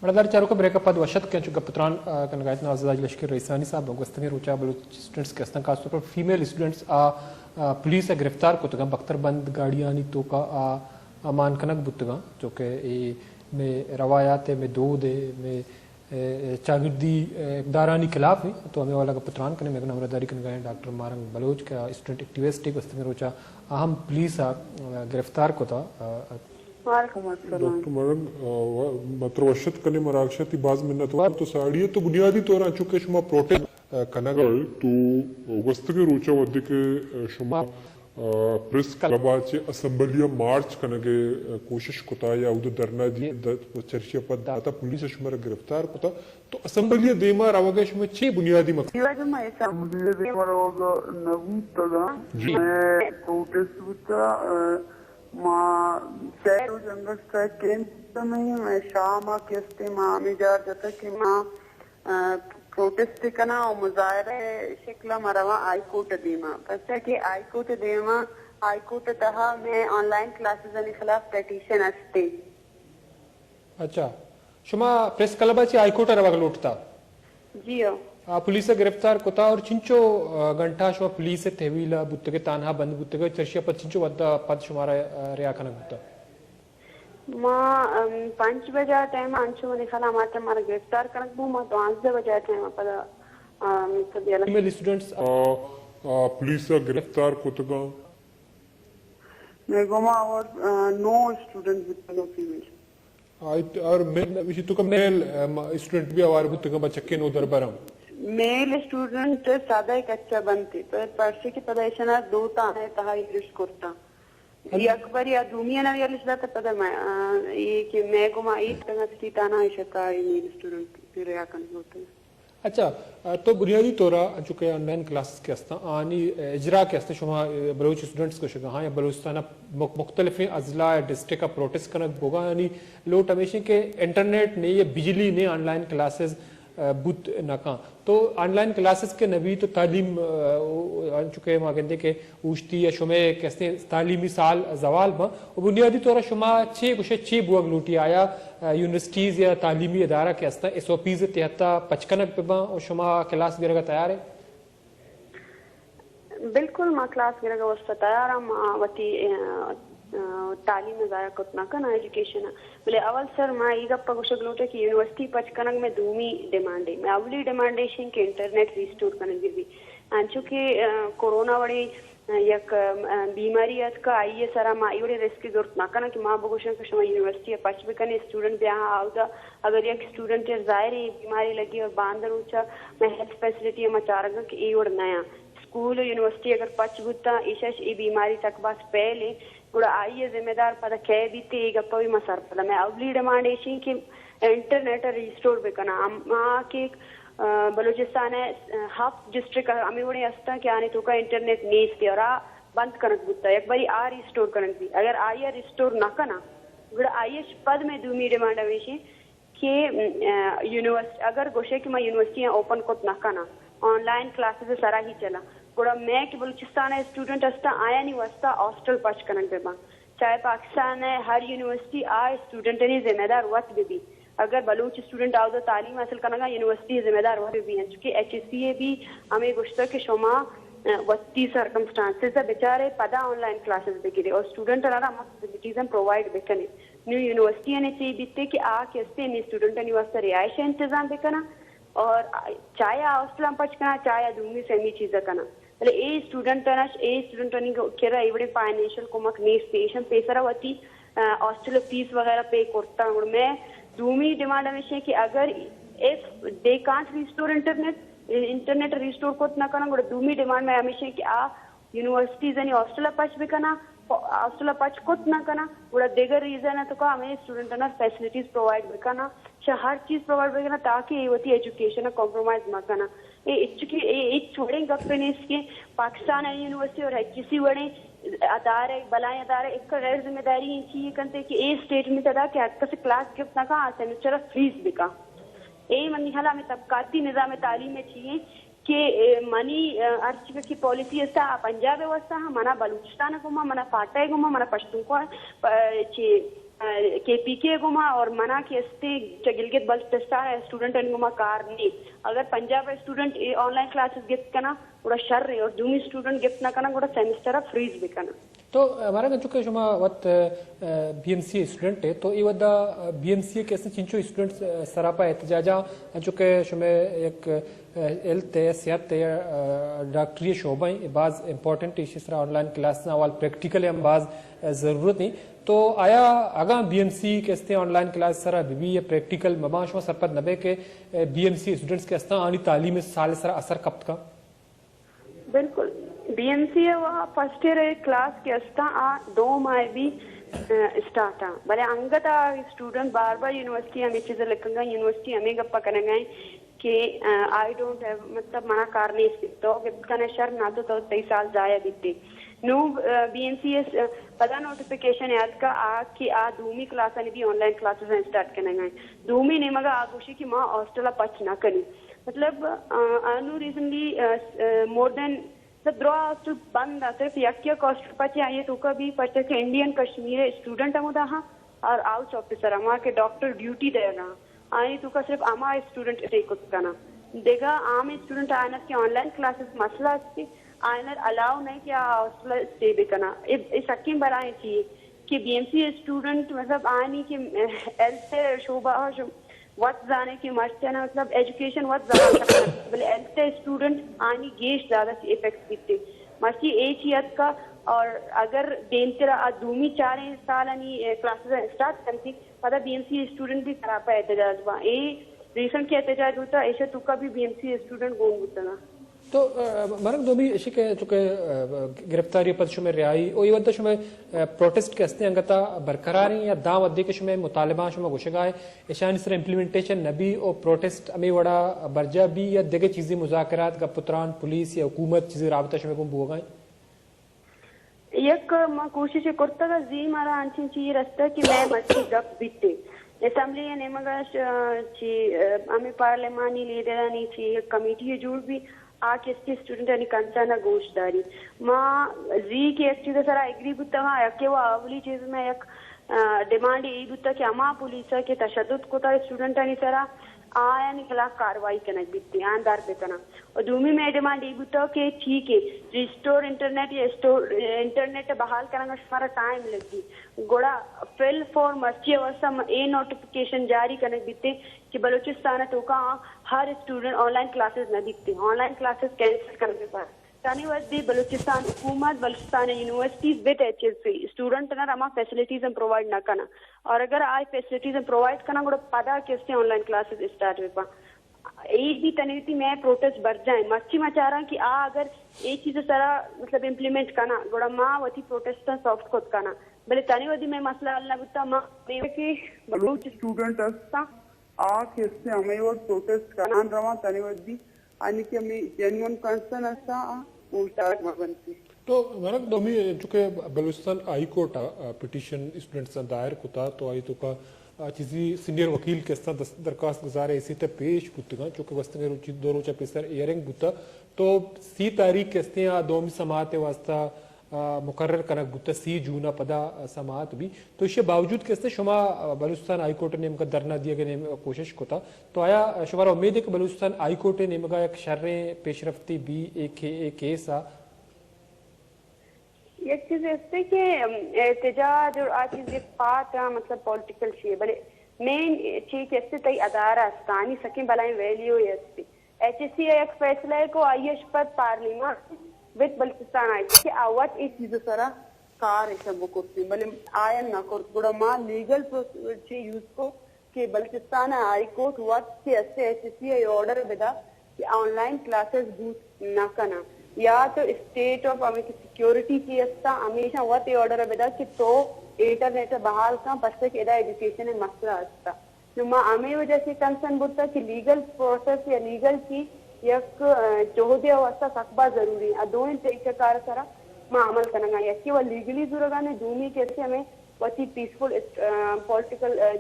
مڑدار چاروکاں، بریک ءَ پد وش اتک کہ انچو گپ ءُ تران، آ، کنگا اتاں آزاد راج لشکر رئیسانی صاحب۔ گوستگیں روچ ءَ بلوچ اسٹوڈنٹس کہ استاں، خاص طور پر فیمیل اسٹوڈنٹس آ، آ، پولیس ءِ گرفتار کتگاں، بختر بند گاڑیانی توکا آ، آ مان کنگ بوتگاں، چونکہ اے مئے روایات ءِ، مئے دود ءِ، مئے، اے، اے چاگردی، اے، اقدارانی خلاف ایں۔ تو ہمے والا گپ ءُ تران کنیں، مئے گوں ہمراہداری کنگا ایں ڈاکٹر ماہرنگ بلوچ کہ اسٹوڈنٹ ایکٹیوسٹ ایں، گوستگیں روچ ءَ آ ہم پولیس ءَ گرفتار کتا۔ آ، وعلیکم السلام۔ ڈاکٹر ماہرنگ، آ، و-، ما ترا وش اتک کنیں مراگش ءَ، تئی باز منت وار۔ تو ساڑی ءَ تو بنیادی طور ءَ انچو کہ شما پروٹیسٹ، آ، کنگ ءَ تو گوستگیں روچ ءَ وھدے کہ، آ، شما، آ، پریس کلب ءَ چہ اسمبلی ءَ مارچ کنگ ءِ، آ، کوشش کتا یا اود ءَ دھرنا دی-، د-، چرشی ءَ پد داتا، پولیس ءَ شمارا گرفتار کتا، تو اسمبلی ءَ دیما روگ ءِ شما چے بنیادی مقصد؟ دیوہ ما اسمبلی ءَ دیما روگ ءَ نہ بوتگاں۔ جی۔ مئے پروٹیسٹ بوتا، آ، ما سہ روچ انگت سٹرائیک کیمپ بوتا، مئے، مئے شام ءَ کہ استے ما ہمے جار جتا کہ ما، آ، پروٹیسٹ کناں و مظاہرہ شکل ءَ ما رواں ہائی کورٹ ءِ دیما، پرچا کہ ہائی کورٹ ءِ دیما، ہائی کورٹ ءِ تہا مئے آن لائن کلاسز آنی خلاف پٹیشن استے۔ اچھا، شما پریس کلب ءَ چہ ہائی کورٹ ءَ روگ لوٹتا؟ جی ہو۔ آ، پولیس ءَ گرفتار کتا اور چنچو، آ، گھنٹہ شما پولیس ءِ تحویل ءَ بوتگے، تانہا بند بوتگے، چرشی ءَ پد چنچو وھد ءَ پد شمارا، آ، رہا کنگ بوتا؟ ما، ام، پنچ بجہ ءِ ٹائم ءَ انچو منی خیال ءَ مارا گرفتار کنگ بو، ما دوانزدہ بجہ ءِ ٹائم ءَ پدا، ام، فیمیل اسٹوڈنٹس، آ، آ، پولیس ءَ گرفتار کتگاں۔ مئے گوما اور، آ، نو اسٹوڈنٹ بوتگاں فیمیل۔ آ، اور میل، اسی تو کا میل، آ، اسٹوڈنٹ بھی ہوار بوتگاں، بچکے نو دربر ہم۔ میل اسٹوڈنٹ سادہ ایک اچھا بنتے، پر پرسے کہ پدا ایشانا دو تانے تہا یلش کرتا۔ یک بری آ دومی انا یلش داتا پدا میں، آ، یہ کہ مئے گوما ایت کنگا سٹی تانا ایشتا میل اسٹوڈنٹ ریا کنگ ہوتے۔ اچھا، آ، تو بنیادی طور ءَ انچو کہ آن لائن کلاسز کہ استاں، آنی اجرا کہ استاں، شما، آ، بلوچ اسٹوڈنٹس گوشگ ءَ ہاں یا بلوچستان ءِ مخ-، مختلفیں اضلاع ءُ ڈسٹرکٹ ءَ پروٹیسٹ کنگ بوگا، آنی لوٹ ہمیش ایں کہ انٹرنیٹ نے یا بجلی نے آن لائن کلاسز، آ، بوت نہ کن۔ تو آن لائن کلاسز کہ نہ بی تو تعلیم، آ، او-، انچو کہ ما گندیں کہ اوشتی یا شمئے کہ استیں تعلیمی سال زوال باں۔ و بنیادی طور ءَ شما چے گوشے، چے بوگ لوٹی؟ آیا، آ، یونیورسٹیز یا تعلیمی ادارہ کہ استاں، ایس او پیز ءِ تحت ءَ پچ کنگ بہ باں و شما کلاس گرگ ءَ تیار ئے؟ بالکل، ما کلاس گرگ ءِ واستہ تیار آں۔ ما وتی، آ، آ، تعلیم ءَ ضائع کت نہ کناں، ایجوکیشن ءَ۔ بلے اول سر ما اے گپ ءَ گوشگ لوٹاں کہ یونیورسٹی پچ کنگ مئے دومی ڈیمانڈ ایں۔ مئے اولی ڈیمانڈ ایش ایں کہ انٹرنیٹ ریسٹور کنگ بہ بی۔ انچو کہ، آ، کورونا وڑیں یک، آ، بیماری اتک، آئی ءِ سرا ما اے وڑیں رسک زرت نہ کناں کہ ما بگوشاں کہ شما یونیورسٹی ءَ پچ بکنے، اسٹوڈنٹ بیاہاں اودا، اگر یک اسٹوڈنٹ ءَ ظاہر ایں بیماری لگی اور باندا روچا مئے ہیلتھ فیسلٹی ءَ ما چارگاں کہ اے وڑ نیاں۔ اسکول و یونیورسٹی اگر پچ بوتاں، ایشاش اے بیماری تک باز پہل ایں، گڑا آئی ءِ ذمہ دار پدا کئے بیت، اے گپ ءَ بھی ما سرپد آں۔ مئے اولی ڈیمانڈ ایش ایں کہ انٹرنیٹ ءَ ریسٹور بکناں۔ ہما کہ، آ، بلوچستان ءِ، آ، ہفت ڈسٹرکٹ ہمے وڑیں ہستاں کہ آنی توکا انٹرنیٹ نیست اور آ بند کنگ بوتا، یک بری آ ریسٹور کنگ بیت۔ اگر آئی ءَ ریسٹور نہ کناں، گڑا آئی اش پد مئے دومی ڈیمانڈ ہمیش ایں کہ، آ، یونیورس-، اگر گوشے کہ ما یونیورسٹیاں اوپن کت نہ کناں، آن لائن کلاسز سرا ہی چلاں، گڑا مئے کہ بلوچستان ءِ اسٹوڈنٹ ہستاں، آیانی واسطہ ہاسٹل پچ کنگ بہ باں۔ چاہے پاکستان ءِ ہر یونیورسٹی آ اسٹوڈنٹانی ذمہ دار وت بہ بی۔ اگر بلوچ اسٹوڈنٹ آودا تعلیم حاصل کنگا، یونیورسٹی ءِ ذمہ دار وت بہ بی۔ انچو کہ ایچ ای سی ءَ بھی ہمے گوشتگ کہ شما، آ، وتی سرکمسٹانسز ءَ بچارے، پدا آن لائن کلاسز بگرے اور اسٹوڈنٹ ءَ را ہما فیسلٹیز ہم پرووائیڈ بکنے۔ نوں یونیورسٹی آنی چے بیتے کہ آ کہ استے نی اسٹوڈنٹانی واسطہ رہائش ءِ انتظام بکناں اور چاہے آ ہاسٹلاں پچ کناں، چاہے آ دومی سیمی چیزا کناں۔ بلے اے اسٹوڈنٹ آناش، اے اسٹوڈنٹ آنی کرا اے وڑیں فائنینشل کمک نیست، ایشاں پیسرا وتی، آ، ہاسٹل فیس وغیرہ پے کرتا۔ گڑا مئے دومی ڈیمانڈ ہمیش ایں کہ اگر if they can't restore internet، internet restore کت نہ کناں، گڑا دومی ڈیمانڈ مئے ہمیش ایں کہ آ یونیورسٹیز آنی ہاسٹل ءَ پچ بکناں، ہاسٹل ءَ پچ کت نہ کناں، گڑا دگہ ریزن ءِ توکا ہمے اسٹوڈنٹ آناں فیسلٹیز پرووائیڈ بکناں، چہ ہر چیز پرووائیڈ بکناں تاکہ اے وتی ایجوکیشن ءَ کمپرومائز مہ کناں۔ اے ہچ کہ، اے ہچ وڑیں گپے نیست کہ پاکستان ءِ یونیورسٹی اور ایچ ای سی وڑیں ادارے، بلائیں ادارے، ایک غیر ذمہ داری ایں چیز کنتے کہ اے اسٹیٹمنٹ ادا کہ ہر کس کلاس گپت نہ کن، آ سیمسٹر ءَ فریز بکن۔ اے منی خیال ءَ ہمے طبقاتی نظام تعلیم ءِ چی ایں کہ، اے، منی، اے، ہر چیز کی پالیسی است، آ پنجاب ءِ واسطہ ہاں، منا بلوچستان ءِ گوما، منا فاٹا ءِ گوما، منا پشتونخوا، پ-، چی، کے پی کے گما اور منا کہ استے چہ گلگت بلتستان اسٹوڈنٹ ان گما کار نہیں۔ اگر Punjab student online classes گپت کنا، گڑا شر ہے، اور دومی اسٹوڈنٹ گپت نہ کنا، گڑا سیمسٹر فریز بکنا۔ تو، ء، مارا انچو کہ شما وت، ء، بی ایم سی اسٹوڈنٹ ہے، تو اے ودا، ء، بی ایم سی کہ استے چنچو اسٹوڈنٹ، ء، سراپا احتجاجاں، انچو کہ شما یک، ء، ہیلتھ ہے، صحت ہے، ء، ڈاکٹری شعبہ ہیں، باز امپورٹنٹ ایشی سرا آن لائن کلاس نا حوال پریکٹیکل ہم باز، ء، ضرورت ہیں۔ تو آیا اگاں بی ایم سی کہ استے آن لائن کلاس سرا بی بی یا پریکٹیکل مباں، شما سرپد نبے کہ، ء، بی ایم سی اسٹوڈنٹس کہ استاں آنی تعلیم سال سرا اثر کپت کا؟ بالکل۔ بی ایم سی ء وا فرسٹ ایئر ء کلاس کہ استاں آ دو ماہ بی، ء، اسٹارٹ آں، بلے انگت آ اسٹوڈنٹ بار بار یونیورسٹی ہمیں چیز لکھنگا، یونیورسٹی ہمیں گپا کنگا ہیں کہ، ء، آئی ڈونٹ ہیو، مطلب منا کار نیست، تو گپت کنے شر نہ تو تو تئی سال ضائع بیتے۔ نو، ء، بی ایم سی ء پدا نوٹیفکیشن یات کا آ کہ آ دومی کلاسانی بھی آن لائن کلاسز اسٹارٹ کنگا ہیں۔ دومی نیمگا آ گوشی کہ ما ہاسٹل پچ نہ کنی۔ مطلب، آ، آ نو ریسنٹلی، آ، آ، مور دین، مطلب، درا ہاسٹل بند آ، صرف یک یک ہاسٹل پچ آئی توکا بھی، پرچہ کہ انڈین کشمیر اسٹوڈنٹ ہم دا ہاں اور آؤس آفیسر ہما کہ ڈاکٹر ڈیوٹی دے گا، آئی توکا صرف ہما اسٹوڈنٹ اسٹے کت کنا۔ دیگا عام اسٹوڈنٹ آئینر کہ آن لائن کلاسز مسئلہ استے، آئینر الاؤ نہیں کہ آ ہاسٹل اسٹے بکنا۔ اے، اے سکیں بلائیں چیئے کہ بی ایم سی اسٹوڈنٹ، مطلب، آنی کہ ہیلتھ شعبہ وت زانے کہ مرچی نا، مطلب، ایجوکیشن وت زبان سکتا، بلے ہیلتھ اسٹوڈنٹ آنی گیش زیادہ سی افیکٹ بیتے۔ مرچی اے چی اتکا، اور اگر دیمترا آ دومی چاریں سالانی، اے، کلاسز اسٹارٹ کنتی، پدا بی ایم سی اسٹوڈنٹ بھی سراپا احتجاج با۔ اے ریسنٹ کے احتجاج ہوتا، ایشا توکا بھی بی ایم سی اسٹوڈنٹ گون بوتگا۔ تو، ء، مرگ دومی اشی کہ چونکہ، ء، گرفتاری پد شمئے رہائی او اے ودا شمئے، ء، پروٹیسٹ کہ استیں انگتا برقرار ہیں یا داں ودی کہ شمئے مطالبہ شما گوشگا ہے، اشانی سر امپلیمنٹیشن نبی او پروٹیسٹ ہمیں وڑا برجا بی یا دگہ چیزیں مذاکرات گپ و تران پولیس یا حکومت چیزیں رابطہ شمئے گون بوگا ہیں؟ یک ما کوشش کرتگ، زی مارا انچیں چیز رستہ کہ مئے مرچی گپ بیتے۔ اسمبلی ء نیمگا ش-، چی، ء، ہمیں پارلیمانی لیڈرانی چی یک کمیٹی جوڑ بی، آ کہ اسٹوڈنٹانی کنسرن گوش داری۔ ما زی کہ یک چیز سرا ایگری بوتگاں، یکے وہ اولی چیز میں یک، ء، ڈیمانڈ ای بوتا کہ ہما پولیس ء کہ تشدد کتا اسٹوڈنٹانی سرا، آیانی خلاف کاروائی کنگ بیت، آیان در بکناں۔ و دومی مئے ڈیمانڈ ای بوتگ کہ ٹھیک ہے، ریسٹور انٹرنیٹ یا اسٹور، انٹرنیٹ بحال کنگ ء شمارا ٹائم لگی، گڑا فل فور مرچی ء واستہ م-، اے نوٹیفکیشن جاری کنگ بیت کہ بلوچستان ء توکا ہر اسٹوڈنٹ آن لائن کلاسز نہ بیت، on line classes cancel king بیت۔ تنی وھدی بلوچستان حکومت، بلوچستان یونیورسٹیز وت ایچ ایس سی اسٹوڈنٹ نا ہما فیسلٹیز ہم پرووائیڈ نہ کناں، اور اگر آئی فیسلٹیز ہم پرووائیڈ کناں گڑا پدا کسے آن لائن کلاسز اسٹارٹ بہ باں۔ اے بھی تنی وتی مئے پروٹیسٹ برجاہ ہیں۔ مرچی ما چاراں کہ آ اگر اے چیز سرا مطلب امپلیمنٹ کناں گڑا ما وتی پروٹیسٹ سافٹ کت کناں، بلے تنی وھدی مئے مسئلہ حل نہ بوتا۔ ما کہ بلوچ اسٹوڈنٹ ہستاں، آ کسے ہمے وڑ پروٹیسٹ کنان رواں، تنی وھدی آنی کہ ہمے جینوئن کنسرن ہستاں، آ اوشتارک مہ بنتی۔ تو مرگ دومی چونکہ بلوچستان ہائی کورٹ ء پٹیشن اسٹوڈنٹس ء دائر کتا، تو آئی توکا چیزی سینئر وکیل کہ استاں دست-، درخواست گزار ء ایسے تے پیش بوتگاں، چونکہ گوستگیں روچی دو روچ ء پیسر ہیئرنگ بوتا، تو سی تاریخ کہ استیں آ دومی سماعت ء واستہ آ، مقرر کنگ بوتہ، سی جون ء پدا، آ، سماعت بی۔ تو ایشی باوجود کہ استیں شما، آ، بلوچستان ہائی کورٹ ء نیمگا دھرنا دیگ ء نیم کوشش کتا، تو آیا شمارا امید ہے کہ بلوچستان ہائی کورٹ ء نیمگا یک شریں پیشرفتی بی اے کے-، اے کیس ء؟ یک چیز استے کہ، ام، احتجاج اور آ چیز یک پارٹ ء مطلب پولیٹیکل چیئے، بلے مین چیز کہ استے تئی ادارہ است، آنی سکیں بلائیں ویلیو استے۔ ایچ سی ء یک فیصلہ ء کو آئی ء شپت پارلیمان وت بلوچستان آئی کہ آ وت اے چیز ء سرا کار ایشاں بکرتیں، بلے آیاں نہ کرت۔ گڑا ما لیگل پروسیجر چے یوز کو کہ بلوچستان ء ہائی کورٹ وت کہ اسے ایچ سی ء آرڈر بدا کہ آن لائن کلاسز بوت نہ کناں، یا تو اسٹیٹ آف ہمیں کہ سیکیورٹی چی استا ہمیشاں وت اے آرڈر بدا کہ تو انٹرنیٹ ء بحال کن، پرچہ کہ ادا ایجوکیشن ء مسئلہ استا۔ نوں ما ہمے وجہ سے کنسرن بوتگ کہ لیگل پروسیس یا لیگل چی یک، ء، جہدے ء واستہ سک باز ضروری انت۔ ء دوئیں طریقہ کار ء سرا ما عمل کنگ ء آں۔ یکے و لیگلی زورگ ء آں، دومی کہ استے ہمے وتی پیسفل اس-، ء، پولیٹیکل، ء،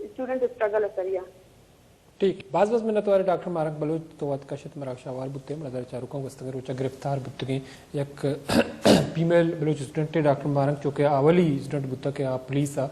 اسٹوڈنٹ اسٹرگل ء سریا۔ ٹھیک، باز باز منت وار ڈاکٹر مارنگ بلوچ، تو وت کشت مراگش ء ہوار بوتے۔ منا در چاروکاں گوستگیں روچ ء گرفتار بوتگیں یک فیمیل بلوچ اسٹوڈنٹ ڈاکٹر مارنگ چوکہ اولی اسٹوڈنٹ بوتگ کہ آ پولیس ء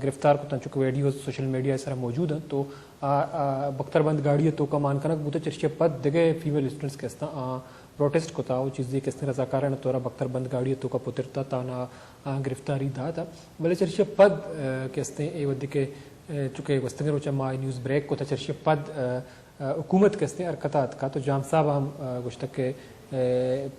گرفتار کتاں، چونکہ ویڈیوز سوشل میڈیا ءِ سرا موجود انت۔ تو آ، آ، بختر بند گاڑی ءِ توکا مان کنگ بوتہ، چرشی ءَ پد دگہ فیمیل اسٹوڈنٹس کہ استاں آ پروٹیسٹ کتا و چیزے کہ استیں رضاکارانہ طورا بختر بند گاڑی ءِ توکا پترتا، تانا آ گرفتاری داتا۔ بلے چرشی ءَ پد، آ، کہ استیں اے وھدے کہ، آ، چونکہ گوستگیں روچا ما اے نیوز بریک کتا، چرشی ءَ پد، آ، آ، حکومت کہ استیں حرکت ءَ اتکا تو جام صاحب ہم، آ، گوشتگ کہ، آ،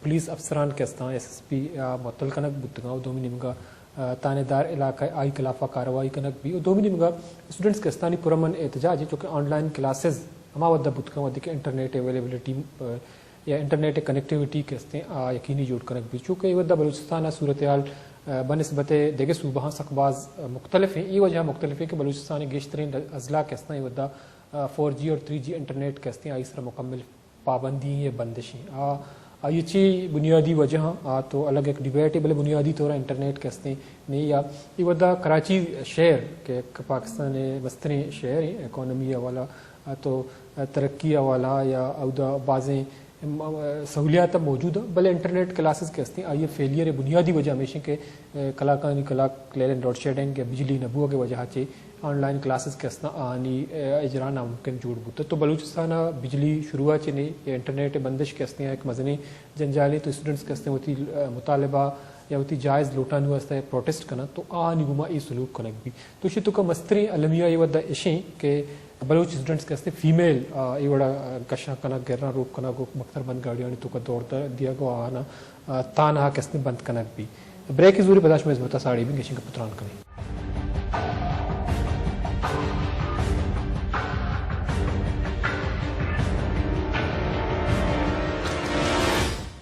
پولیس افسران کہ استاں ایس ایس پی آ معطل کنگ بوتگاں و دومی نیمگا، آ، تھانہ دار علاقہ آئی خلافا کاروائی کنگ بی و دومی نیمگا اسٹوڈنٹس کہ استانی پرامن احتجاج، چونکہ آن لائن کلاسز ہما وھدا بوتگاں وھدے کہ انٹرنیٹ اویلیبلٹی، آ، یا انٹرنیٹ کنیکٹیویٹی کہ استیں آ یقینی جوڑ کنگ بی، چونکہ اے وھدا بلوچستان ءِ صورتحال، آ، بنسبت دگہ صوبہاں سک باز، آ، مختلف ہیں۔ اے وجہ مختلف ہیں کہ بلوچستان ءِ گیشتریں اضلاع کہ استاں اے وھدا آ، فور جی اور تھری جی انٹرنیٹ کہ استیں آئی سرا مکمل پابندی یا بندش ہیں۔ آ، آئی چی بنیادی وجہ ہاں، آ تو الگ ایک ڈیبیٹ ہے، بلے بنیادی طور انٹرنیٹ کہ استیں نہیں یا اے وھدا کراچی شہر کہ یک پاکستان ءِ مستریں شہر ہیں، اکانومی حوالہ، آ تو، آ، ترقی حوالہ یا اودا بازیں م-، سہولیات موجود ہیں، بلے انٹرنیٹ کلاسز کہ استیں آئی فیلئر بنیادی وجہ ہمیش ہیں کہ، آ، کلاکانی کلاک لیلن لوڈ شیڈنگ یا بجلی نہ بوگ وجہ چے آن لائن کلاسز کہ استاں آنی، آ، اجرا ناممکن جوڑ بوتہ۔ تو بلوچستان ءَ بجلی شروع ءَ چہ نے یا انٹرنیٹ ءِ بندش کہ استیں یک مزنیں جنجالے، تو اسٹوڈنٹس کہ استیں وتی، آ، مطالبہ یا وتی جائز لوٹانی واسطہ پروٹیسٹ کناں تو آنی گوما اے سلوک کنگ بی۔ تو شی تو کا مستریں المیہ اے ودا اشیں کہ بلوچ اسٹوڈنٹس کہ استیں فیمیل، آ، اے وڑا، آ، کشاں کنگ، گراں روک کنگ و مکتر بند گاڑیانی توکا دور دا-، دیگ و آہانا، آ، تانہا کہ استیں بند کنگ بی۔ بریک زوری پدا شما ہزمتا ساڑی بی گشنگ پتران کنیں۔